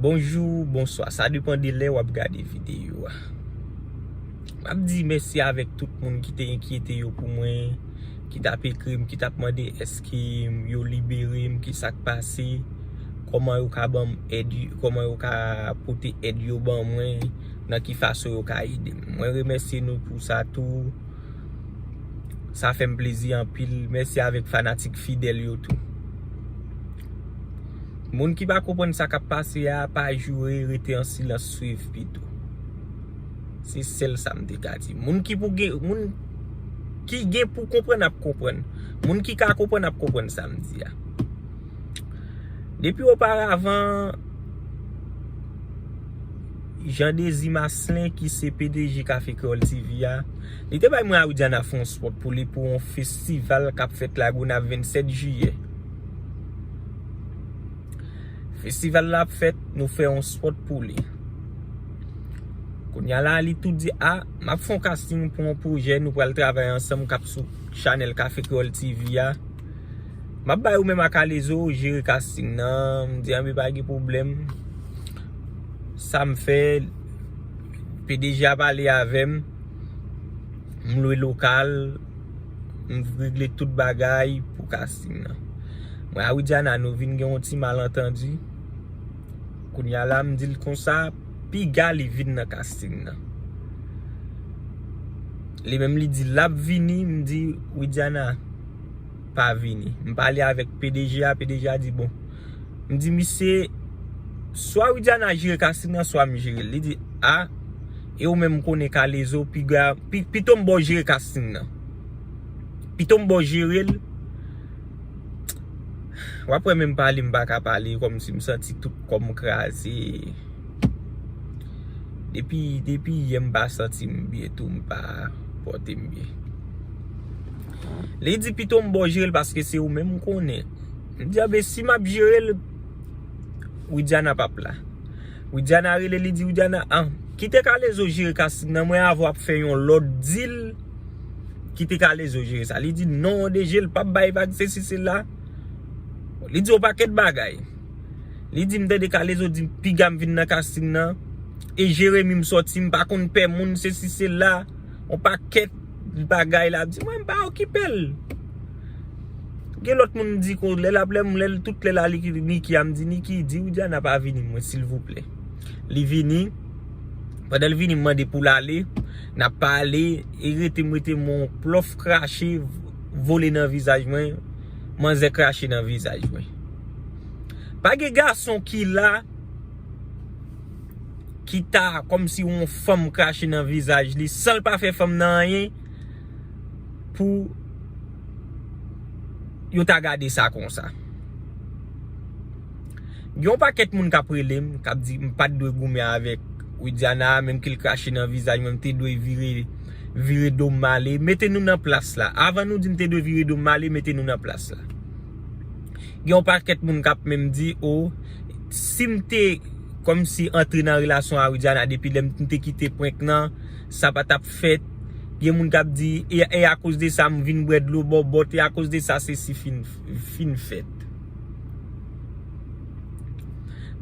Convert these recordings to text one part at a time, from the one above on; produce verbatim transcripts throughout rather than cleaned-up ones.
Bonjou, bonswa, sa depann de lè w ap gade videyo a. M ap di mèsi avèk tout moun ki te enkyete yo pou mwen, ki t ap ekri m, ki t ap mande èske yo libere m, ki sa k pase, kòman yo ka ban m èd, kòman yo ka pote èd yo ban mwen, nan ki fason yo ka ede m. Mwen remèsye nou pou sa tou. Sa fè m plezi anpil. Mèsi avèk fanatik fidèl yo tou. Moun ki pa konprann sa k ap pase a, pa joure, rete an silans, swiv pito. Se sèl sa m te ka di. Moun ki pou gen, moun ki gen pou konprann ap konprann. Moun ki ka konprann ap konprann sa m di a. Depi oparavan, Jean Désir Marcelin, ki se P D G Café Créole T V a, li te bay mwen a Widiana fè yon spot pou li pou yon festival k ap fèt Lagonav vennsèt jiyè. Festival la ap fèt, nou fè yon spot pou li. Kounye a la, li tou di, a, m ap fè yon casting pou yon pwojè, nou pral travay ansanm k ap sou chanèl Café Créole T V a. M ap bay ou menm ak Alezo jere casting nan. M di, anben, pa gen pwoblèm. Sa m fè, P D G a pale avè m. M lwe lokal. M regle tout bagay pou casting nan. Mwen a Widiana, nou vin gen yon ti malantandi. Kounye a la, m di l konsa, piga li vin nan casting nan. Li menm li di l ap vini, m di, Widiana, pa vini. M pale avèk P D G a, P D G a di, bon. M di, misye, swa Widiana jere casting nan, swa m jere l. Li di, a, e ou menm konnen k Alezo, piga, pi, pito m ba w jere casting nan. Pito m ba w jere l. W ap wè menm pale m pa ka pale, kòmsi m santi tout kò m kraze. Depi, depi yè m pa santi m byen tou, m pa pòte m byen. Li di pito m ba w jere l paske se ou menm m konnen. M di, anben, si m ap jere l, Widiana p ap la. Widiana rele, li di, Widiana, an, kite Kalezo jere casting nan, mwen avè w ap fè yon lòt deal, kite Kalezo jere sa. Li di, non, D J, l p ap bay vag, sesi, sela. Li di yon pakèt bagay. Li di, m tande Kalezo di, piga m vin nan casting nan. E Jeremi m sòti, m pa konn pè moun, sesi, sela. Yon pakèt bagay la ap di, mwen, m pa okipe l. Gen lòt moun m di, kon, lè l ap, lè m, lè l, tout lè la, li, Niki a, m di, Niki, di Widiana pa vini, mwen, silvouplè. Li vini. Pandan l vini, m mande pou l ale. N ap pale, e rete, m rete, m wè yon plòf krache, vole nan vizaj mwen. Manzè krache nan vizaj mwen. Pa gen gason ki la, ki ta, kòmsi yon fanm krache nan vizaj li, san l pa fè fanm nan anyen, pou yo ta gade sa konsa. Gen yon pakèt moun k ap rele m, k ap di m pa t dwe goumen avèk Widiana, menm ke l krache nan vizaj mwen, m te dwe vire, vire do m ale. Mete nou nan plas la. Avan nou di m te dwe vire do m ale, mete nou nan plas la. Gen yon pakèt moun k ap menm di, o, si m te kòmsi antre nan relasyon a Widiana depi lè m te kite prank nan, sa pa t ap fèt. Gen moun k ap di, e, e akoz de sa m vin bwè dlo bòbòt, e akoz de sa sesi fin, fin fèt.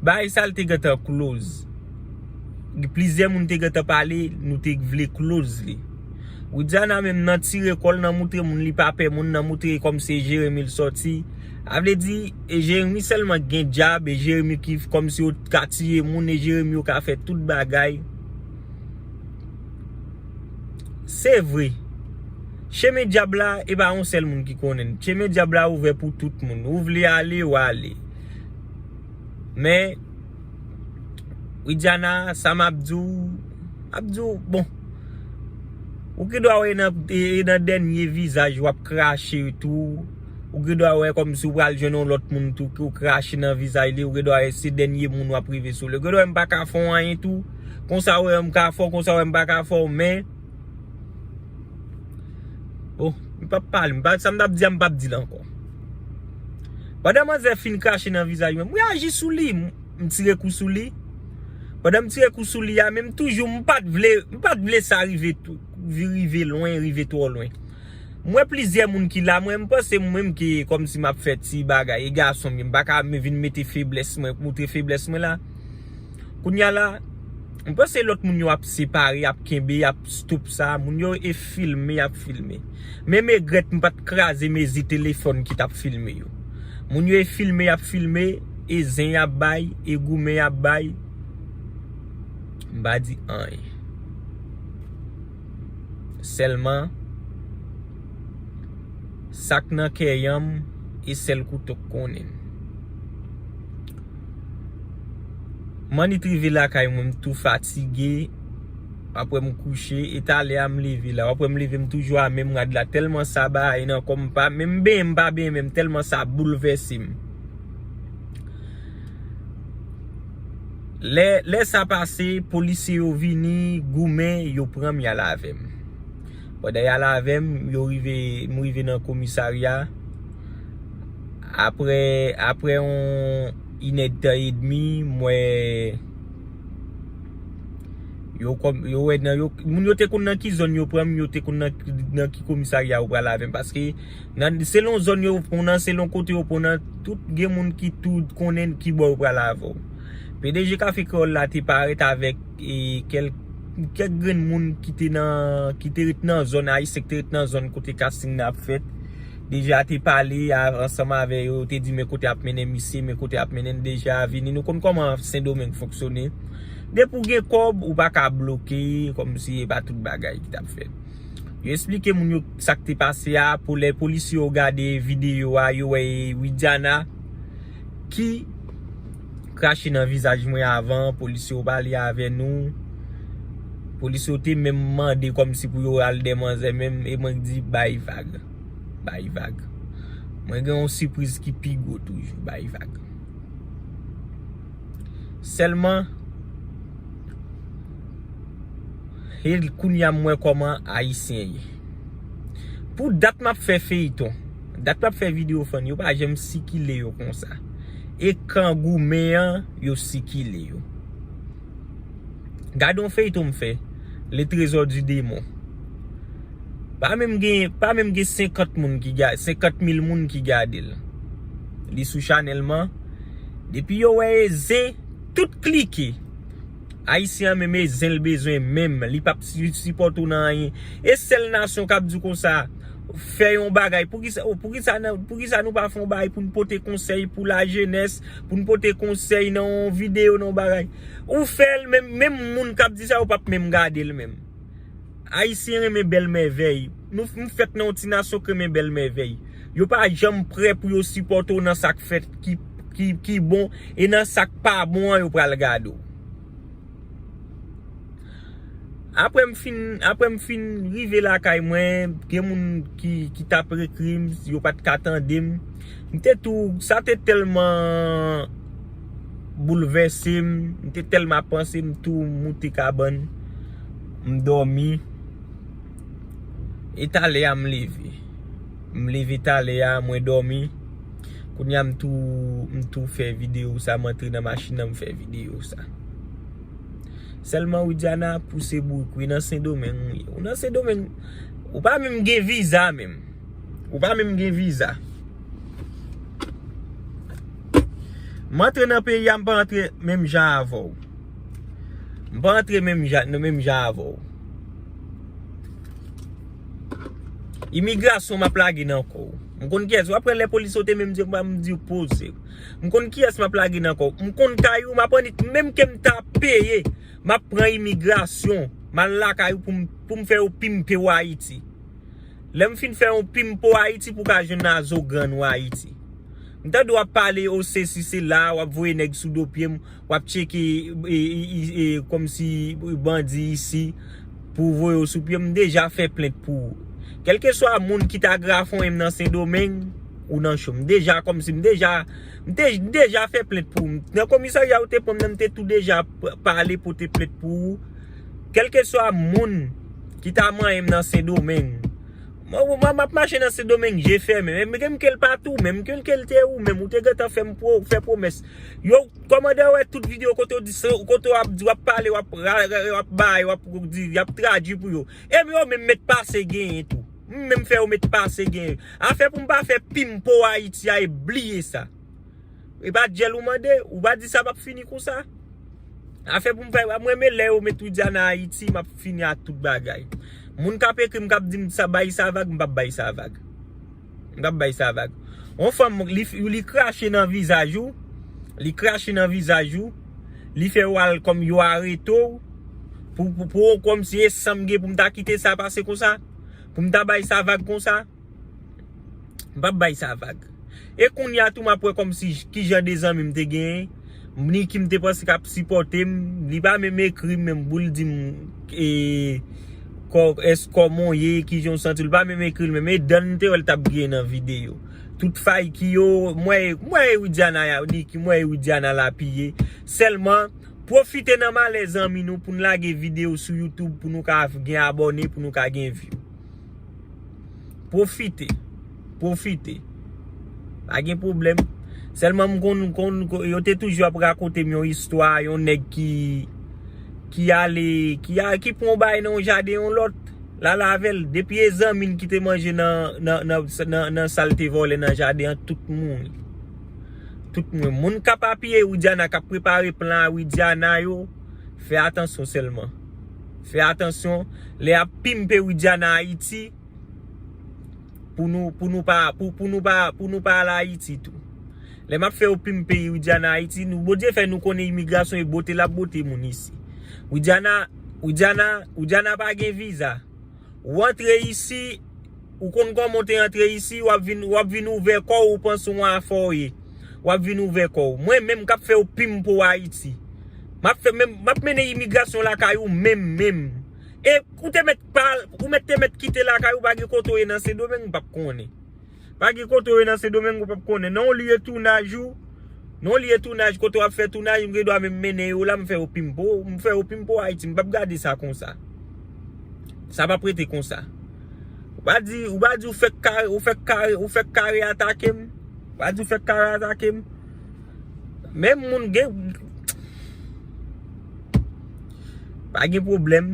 Bagay sa l te gentan close. Plizyè moun te gentan pale, nou te vle close li. Widiana menm nan tire kò l, nan moutre moun li pa pè moun, nan moutre kòmsi e Jeremi l sòti. A vle di, e Jeremi sèlman k gen djab, e Jeremi ki kòmsi yo ka tiye moun, e Jeremi yo ka fè tout bagay. Se vre. Chemen dyab la, e pa yon sèl moun ki konnen l. Chemen dyab la ouvè pou tout moun. Ou vle ale, w ale. Men, Widiana, sa m ap di w, m ap di w, bon. Ou gen dwa wè nan, e, e nan dènye vizaj w ap krache tou. Ou gen dwa wè kòmsi w pral jwenn yon lòt moun tou, ke w krache nan vizaj li. Ou gen dwa wè se dènye moun w ap rive sou li. Ou gen dwa wè m pa ka fè w anyen tou. Konsa w wè m ka fè w, konsa w wè m pa ka fè w, men. Bon, m p ap pale, m pa, sa m t ap di a, m p ap di l ankò. Pandan manzè fin krache nan vizaj mwen, m reyaji sou li, m, m tire kou sou li. Pandan m tire kou sou li a, men m toujou, m pa t vle, m pa t vle sa rive tou, rive lwen, rive twò lwen. M wè plizyè moun ki la, mwen, m panse mwen menm ki kòmsi m ap fè ti bagay, e gason m ye, m pa ka vin mete feblès mwen, moutre feblès mwen la. Kounye a la, m panse lòt moun yo ap separe, ap kenbe, ap stop sa. Moun yo e filme, ap filme. Men m regrèt m pa t kraze mezi telefòn ki t ap filme yo. Moun yo e filme, ap filme, e zen y ap bay, e goumen y ap bay. M pa di anyen. Sèlman, sa k nan kè yanm, e sèl kouto k konnen. M annik rive lakay mwen, m tou fatige. Apre m kouche, e talè a m leve la. Apre m leve, m toujou a menm rad la. Tèlman sa bagay nan kò m pa, menm benyen m pa benyen menm, tèlman sa boulvèse m. Lè, lè sa pase, polisye yo vini, goumen, yo pran m, y al avè m. Pandan y al avè m, yo rive, m rive nan komisarya. Apre, apre yon inèdtan edmi, m wè yo kòm, yo wè nan yo, moun yo te konn nan ki zòn yo pran m, yo te konn nan, nan ki komisarya yo pral avè m. Paske nan, selon zòn yo pran w nan, selon kote yo pran w nan, tout gen moun ki tou konnen ki bò yo pral avè w. P D G Kafe Kreyòl la te parèt avèk, e, kèl-, kèk grenn moun ki te nan, ki te ret nan zòn, Ayisyen ki te ret nan zòn kote kasting nan ap fèt. Deja te pale a-, ansanm avè yo, yo te di men kote ap mennen misye, men kote ap mennen l. Deja vini, nou konn kòman Sendomeng fonksyone. Depi w gen kòb, ou pa ka bloke, kòmsi e pa tout bagay ki t ap fèt. Yo eksplike moun yo sa k te pase a, pou lè polisye yo gade videyo a, yo wè e Widiana ki krache nan vizaj mwen avan, polisye yo pale avè nou. Polisye yo te menm mande kòmsi pou yo al dèyè manzè menm, e mwen di bay vag. Bay vag. Mwen gen yon sipriz ki pi gwo toujou, bay vag. Sèlman, e kounye a m wè kòman Ayisyen ye. Pou dat m ap fè feyton, dat m ap fè videyo fann, yo pa janm sikile yo konsa. E kan goumen an, yo sikile yo. Gade yon feyton m fè, Le Trésor du Démon. Pa menm gen, pa menm gen senkant moun ki ga-, senkant mil moun ki gade l. Li sou chanèl man. Depi yo wè e zen, tout klike. Ayisyen an menm e zen l bezwen menm. Li p ap si-, sipòte w nan anyen. E sèl nasyon k ap di w konsa, fè yon bagay. Poukisa, poukisa nan, poukisa nou pa fè yon bagay pou n pote konsèy pou lajenès, pou n pote konsèy nan yon videyo, nan yon bagay? Ou fè l, menm, menm moun k ap di sa, yo p ap menm gade l menm. Ayisyen renmen bèl mèvèy. Nou, nou fèt nan yon ti nasyon k renmen bèl mèvèy. Yo pa janm prè pou yo sipòte w nan sa k fèt ki, ki, ki bon, e nan sa k pa bon an, yo pral gade w. Apre m fin, apre m fin rive lakay mwen, gen moun ki, ki t ap ekri m, yo pa t ka tande m. M te tou, sa te tèlman boulvèse m, m te tèlman panse, m tou moute kabann, m dòmi. E talè a m leve. M leve talè a, mwen dòmi. Kounye a m tou, m tou fè videyo sa, m antre nan machin nan, m fè videyo sa. Sèlman Widiana pouse bourik, wi, nan Sendomeng, wi. Ou nan Sendomeng, ou pa menm gen viza menm. Ou pa menm gen viza. M antre nan peyi a, m pa antre menm jan avè w. M pa antre menm jan, nan menm jan avè w. Imigrasyon m ap lage nan kò w. M konn kiyès. W ap wè lè polis yo te menm di m, m di w poze. M konn kiyès m ap lage nan kò w. M konn kay ou, m ap annik, menm ke m ta peye, m ap pran imigrasyon. M al lakay ou pou m, pou m fè yo pimpe w Ayiti. Lè m fin fè yon pimpo Ayiti pou ka jwenn Azogrann ou Ayiti. M tande w ap pale o sesi sela, w ap voye nèg sou do pye m, w ap tcheke, e, e, e, e, kòmsi bandi isi pou voye w sou pye m. M deja fè plent pou ou. Kèlkeswa moun ki ta grafonyen m nan Sendomeng, ou nan cho. M deja kòmsi, m deja, m te, m deja fè plent pou ou. Nan komisarya ou te pran m nan, m te tou deja p-, pale pote plent pou ou. Kèlkeswa moun ki ta manyen m nan Sendomeng. Mwen, mwen, m ap mache nan Sendomeng, je fèmen. Men, men, men ke l pa tou, men ke l, ke l te ou menm, ou te gentan fè m pwo-, fè pwomès. Yo, kòmandè wè tout videyo kote w di, kote w ap di, w ap pale, w ap ra-, ra-, w ap bay, w ap di, y ap tradui pou yo. E men yo menm met pase genyen tou. M menm fè yo met pase genyen. Afè pou m pa fè pimpo Ayiti a, e bliye sa. E pa djèl ou mande, ou pa di sa p ap fini konsa. Afè pou m fè, mwen renmen lè yo met Widiana Ayiti, m ap fini ak tout bagay. Moun k ap ekri m, k ap di m sa, bay sa vag, m p ap bay sa vag. M p ap bay sa vag. Yon fanm, li, li krache nan vizaj ou, li krache nan vizaj ou, li fè w al kòm yo arete w, pou, pou, pou, kòmsi e san m gen pou m ta kite sa pase konsa, pou m ta bay sa vag konsa. M p ap bay sa vag. E kounye a tou, m ap wè kòmsi j- ki jan de zanmi m te genyen. Niki m te panse k ap sipòte m. Li pa menm ekri m menm pou l di m e, kò, èske kòman w ye, ki jan w santi w. Li pa menm ekri l menm. E dan m te wè l t ap griyen nan videyo. Tout fay ki yo, mwen, mwen e Widiana, Niki, mwen e Widiana lapiye. Sèlman, pwofite nan malè zanmi nou pou n lage videyo sou YouTube pou nou ka gen abòne, pou nou ka gen view. Pwofite. Pwofite. Pa gen pwoblèm. Sèlman m konn, konn, yo te toujou ap rakonte m yon istwa, yon nèg ki, ki ale, ki, a, ki pran yon bagay nan yon jaden yon lòt, l ale avè l. Depi e zanmi n ki te manje nan, nan, nan, nan, nan sa l te vòlè nan jaden an, tout mouri. Tout mouri. Moun k ap apiye Widiana, k ap prepare plan a Widiana yo, fè atansyon sèlman. Fè atansyon. Lè y ap pimpe Widiana Ayiti, pou nou, pou nou pa, pou, pou nou pa, pou nou pa al Ayiti tou. Lè m ap fè yo pimpe Widiana Ayiti, nou, Bondye fè nou konnen imigrasyon e bote l ap bote moun isi. Widiana, Widiana, Widiana pa gen viza. Ou antre isi, ou konn kòman w te antre isi, w ap vin, w ap vin ouvè kò w, ou panse w afòye. W ap vin ouvè kò w. Mwen menm k ap fè yo pimpe w Ayiti. M ap fè, menm, m ap mennen imigrasyon lakay ou menm, menm. E ou te mèt pa, ou mèt te mèt kite lakay ou, pa gen kote w ye nan Sendomeng, m p ap konnen. Pa gen kote w ye nan Sendomeng, ou p ap konnen. Nan yon lye tounaj ou, nan yon lye tounaj, kote w ap fè tounaj, m gen dwa menm mennen yo la, m fè yo pimpe w, m fè yo pimpe w Ayiti, m p ap gade sa konsa. Sa p ap rete konsa. Ou pa di, ou pa di ou fèk kare, ou fèk kare, ou fèk kare atake m. Ou pa di ou fèk kare atake m. Menm moun gen, pa gen pwoblèm.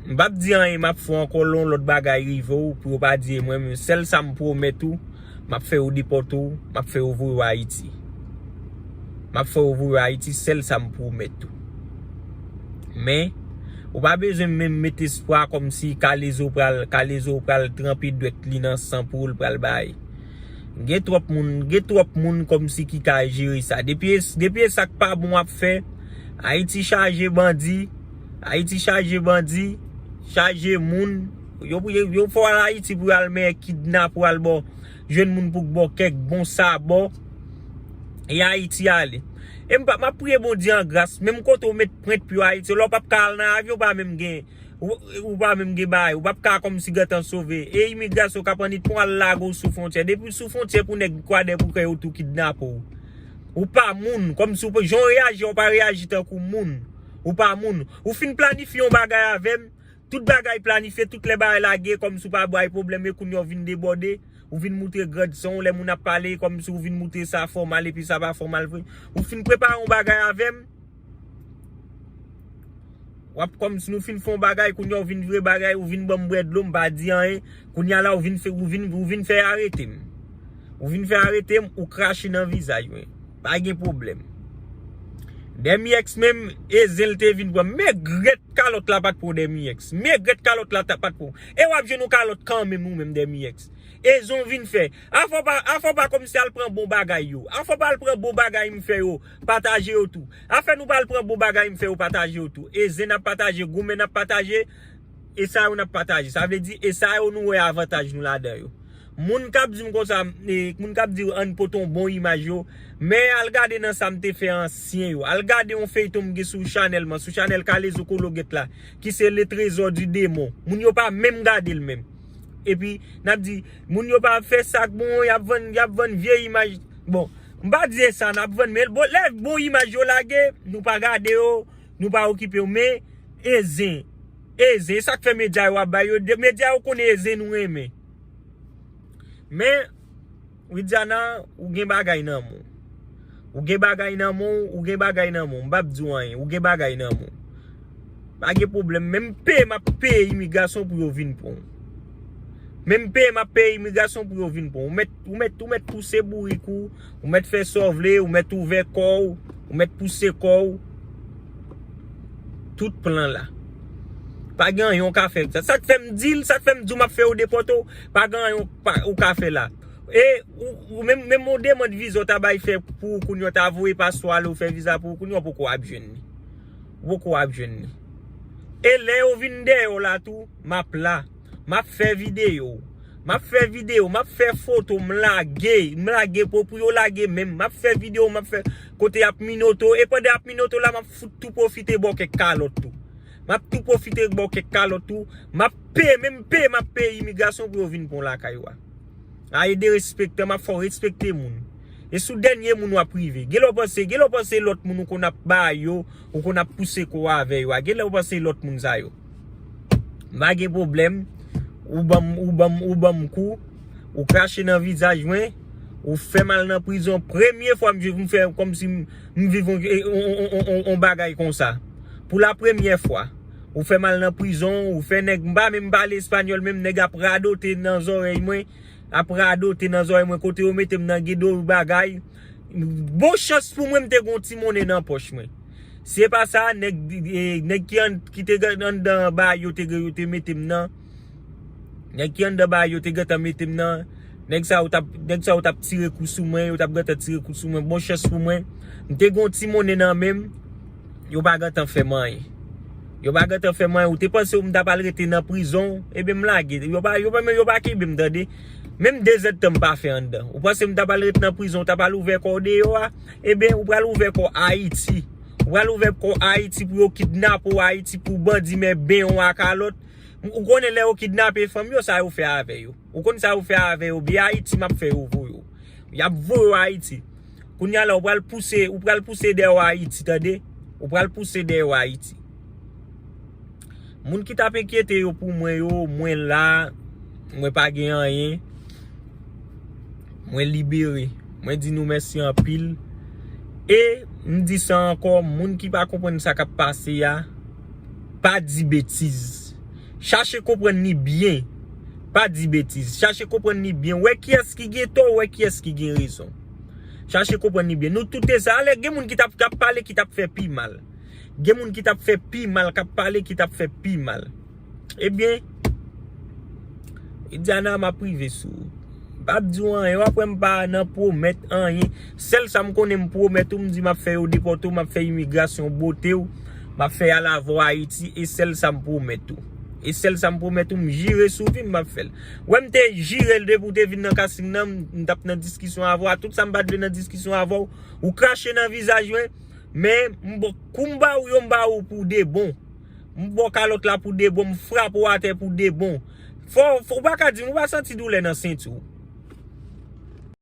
M p ap di anyen, m ap fè ankò lè yon lòt bagay rive w, pou yo pa di e mwen menm. Sèl sa m pwomèt ou, m ap fè yo depòte w, m ap fè yo voye w Ayiti. M ap fè yo voye w Ayiti, sèl sa m pwomèt ou. Men, ou pa bezwen menm met espwa kòmsi Kalezo pral, Kalezo pral tranpe dwèt li nan san pou l pral bay. Gen twòp moun, gen twòp moun kòmsi ki ka jere sa. Depi e, depi e sa k pa bon w ap fè, Ayiti chaje bandi, Ayiti chaje bandi, chaje moun. Yo, yo, yo fè w al Ayiti pou y al men kidnape w al bò, jwenn moun pou k bò kèk bon sabò. E Ayiti ale. E m pa, m ap priye Bondye an gras, menm kote w met pwent pye w Ayiti, lè w p ap ka al nan avyon, w pa menm gen, ou, ou pa menm gen bagay, ou p ap ka kòmsi gentan sove. E imigrasyon k ap annit pran al lage w sou fwontyè. Depi w sou fwontyè pou nèg kwadèboukè yo tou kidnape w. Ou pa moun, kòmsi w pa, jan w reyaji a, w pa reyaji tankou moun. Ou pa moun. Ou fin planifye yon bagay avè m, tout bagay planifye, tout lè bagay lage, kòmsi w pa bay pwoblèm, e kounye a w vin debòde, ou vin moutre grandson w, lè moun ap pale, kòmsi w vin moutre sa fòmal, epi sa pa fòmal vre. Ou fin prepare yon bagay avè m, w ap kòmsi nou fin fè yon bagay, kounye a w vin vire bagay, ou vin ban m bwè dlo, m pa di anyen. Kounye a la, ou vin fè, ou vin, ou vin fè arete m. Ou vin fè arete m, ou krache nan vizaj mwen. Pa gen pwoblèm. Dèmiyèks menm, e zen l te vin pran m. Men grèt kalòt la pa t pran w Dèmiyèks. Men grèt kalòt la ta, pa t pran w. E w ap jwenn yon kalòt kanmenm ou menm Dèmiyèks. E zen w vin fè. Afè w pa, afè w pa kòmsi al pran bon bagay yo. Afè w pa al pran bon bagay m fè yo. Pataje yo tou. Afè nou pa al pran bon bagay m fè yo, pataje yo tou. E zen n ap pataje, goumen n ap pataje, e sa yo n ap pataje. Sa vle di, e sa yo nou wè avantaj nou ladan yo. Moun k ap di m konsa, e, moun k ap di ann pote yon bon imaj yo, men al gade nan sa m te fè ansyen yo. Al gade yon feyton m gen sou chanèl mwen, sou chanèl Kalezo Kologèt la, ki se Le Trésor du Démon. Moun yo pa menm gade l menm. Epi, n ap di, moun yo pa fè sa k bon, y ap vann, y ap vann vye imaj. Bon, m pa di se sa n ap vann, men bon, lè bon imaj yo lage, nou pa gade yo, nou pa okipe yo, men e zen, e zen, e sa k fè medya yo ap bay yo, de- medya yo konnen e zen nou renmen. Men, Widiana, ou gen bagay nan men w. Ou gen bagay nan men w, ou gen bagay nan men w. M p ap di w anyen, ou gen bagay nan men w. Pa gen pwoblèm. Menm peye m ap peye imigrasyon pou yo vin pran w. Menm peye m ap peye imigrasyon pou yo vin pran w. Ou mèt, ou mèt, ou mèt pouse bourik ou, ou mèt fè sa w vle, ou mèt ouvè kò w, ou mèt pouse kò w. tout plan la. Pa gen anyen w ka fè. Sa, sa k fè m di l, sa k fè m di w m ap fè yo depòte w, pa gen anyen w pa- ou ka fè la. E ou, ou menm, menm yon demann viza w ta bay fè pou ou kounye a, w ta voye paspò ale w fè viza pou ou kounye a, w poko ap jwenn li. Ou poko ap jwenn li. E lè yo vin dèyè w la tou, m ap la. M ap fè videyo. M ap fè videyo, m ap fè foto, m lage, m lage pou, pou yo lage menm. M ap fè videyo, m ap fè kote y ap minoto. E pandan y ap minoto la, m ap fout tou pwofite ba w kèk kalòt tou. M ap tou pwofite ba w kèk kalòt tou. M ap peye, menm peye, m ap peye imigrasyon pou yo vin pran w lakay ou a. A, e derespektan, m ap fè w respekte moun. E sou dènye moun w ap rive. Gen lè w panse, gen lè w panse lòt moun ou konn ap ba yo, ou konn ap pouse kò w avè yo a. Gen lè w panse lòt moun sa yo. M pa gen pwoblèm. Ou ban m, ou ban m, ou ban m kou. Ou krache nan vizaj mwen. Ou fè m al nan prizon. Premye fwa m viv, m fè kòmsi m, m viv on, on, on, on, on, on bagay konsa. Pou la premyè fwa. Ou fè m al nan prizon, ou fè nèg, m pa menm pale espanyòl, menm nèg ap radote nan zòrèy mwen, ap radote nan zòrèy mwen, kote yo mete m nan, gen de bagay. Bon chans pou mwen, m te gon ti monnen nan pòch mwen. Si e pa sa, nèg, e, nèg ki an, ki te gen anndan bay yo te, yo te mete m nan. Nèg ki anndan bay yo te gentan mete m nan. Nèg sa yo t ap, nèg sa yo t ap tire kou sou mwen, yo t ap gentan tire kou sou mwen. Bon chans pou mwen, m te gon ti monnen nan men m, yo pa gentan fè m anyen. Yo pa gentan fè m anyen. Ou te panse m t ap al rete nan prizon, ebyen m lage. Yo pa, yo pa, men yo pa kenbe m, tande. Menm de zèdtan m pa fè anndan. Ou panse m t ap al rete nan prizon, w t ap al ouvè kò w deyò a? Ebyen, ou pral ouvè kò Ayiti. Ou pral ouvè kò Ayiti pou yo kidnape w Ayiti, pou bandi men ben w a kalòt. Ou konnen lè yo kidnape fanm yo, sa yo fè avè yo? Ou konn sa yo fè avè yo? Byen Ayiti m ap fè yo voye w. Y ap voye w Ayiti. Kounye a la, ou pral pouse, ou pral pouse dèyè w Ayiti, tande? Ou pral pouse dèyè w Ayiti. Moun ki t ap enkyete yo pou mwen yo, mwen la, mwen pa gen anyen. Mwen libere. Mwen di nou mèsi anpil. E m di sa ankò, moun ki pa konprann sa k ap pase a, pa di betiz. Chache konprann li byen. Pa di betiz. Chache konprann li byen. Wè kiyès ki gen tò, wè kiyès ki gen rezon. Chache konprann li byen. Nou tout te sa. Alè, gen moun ki t ap, k ap pale, ki t ap fè pi mal. Gen moun ki t ap fè pi mal, k ap pale, ki t ap fè pi mal. Ebyen, Diana, m ap rive sou ou. M p ap di w anyen, w ap wè m pa nan pwomèt anyen. Sèl sa m konnen m pwomèt ou, m di m ap fè yo depòte w, m ap fè imigrasyon bote w, m ap fè y al avè w Ayiti, e sèl sa m pwomèt ou. E sèl sa m pwomèt ou, m jire sou vi m, m ap fè l. Wè m te jire l depi w te vin nan casting nan, m, m t ap nan diskisyon avè w, a tout sa m pa t vle nan diskisyon avè w, ou krache nan vizaj mwen, men m, kou m ba ou yo, m ba ou pou de bon. M ba w kalòt la pou de bon, m frape w atè pou de bon. Fò, fò, ou pa ka di m, ou pa santi doulè nan senti w.